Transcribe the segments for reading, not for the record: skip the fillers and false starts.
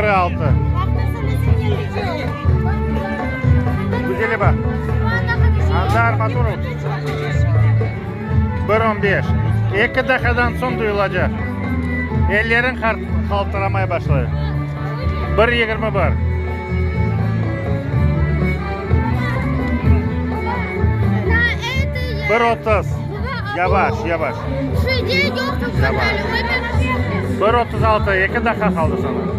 1 6. Güzeli baq. Anda armatura. 1 15. Eki daqiqadan soñ duyulacaq. Elleriñ qaltıramay başlay. 1 21. 1 30. Yavaş, yavaş. 1 36. Eki daqqa qaldı saña.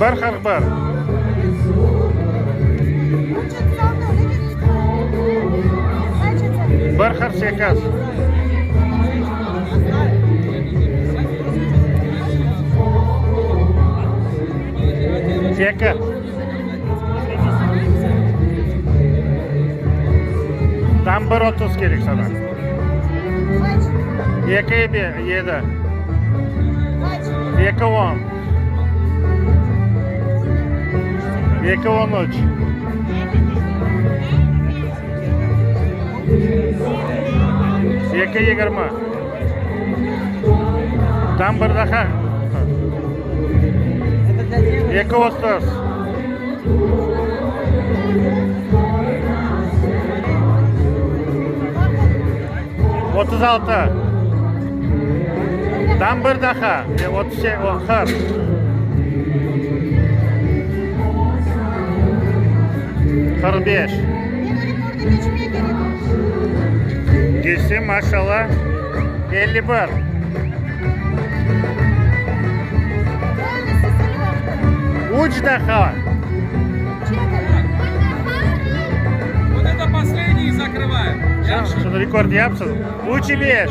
1 41. 1 48. Eki. Tam 1 30 kerek saña. Eki yedi. Eki on. Eki on üç. Eki 20. Tam bir daha. Eki 30. 36. Tam bir daha. 38, 40. 45. Keçti, maşallah. 51. Üç daha. Вот это последний закрываем. Şunı rekord yapsın. Üç beş.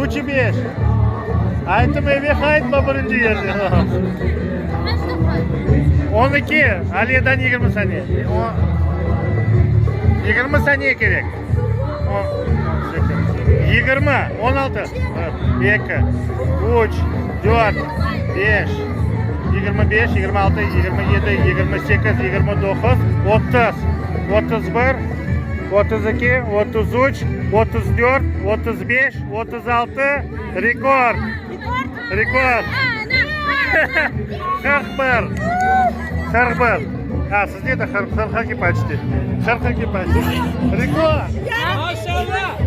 Üç beş. Ayttım evge qaytma birinci yerde. 12. Aliyeden 20 saniye. O, 20 saniye kerek. O, 20, 16, 2, 3, 4, 5, 25, 26, 27, 28, 29, 30, 31, 32, 33, 34, 35, 36, rekord. Rekord. 41. 41. А, sizde de 42 почти. 42 почти. Rekord. Maşallah.